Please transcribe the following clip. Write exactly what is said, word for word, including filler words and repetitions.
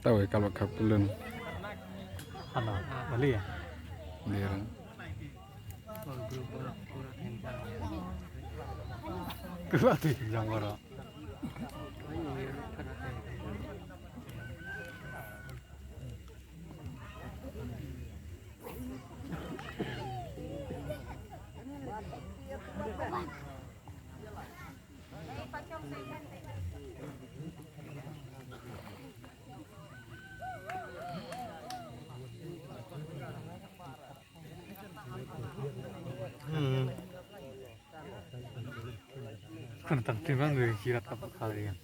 Tawi kalwa khap lun. Hana, bali ya? Lirang. Kela ti yang wara. Hmm. Kan tang tim bang dari kirat apa kali ya.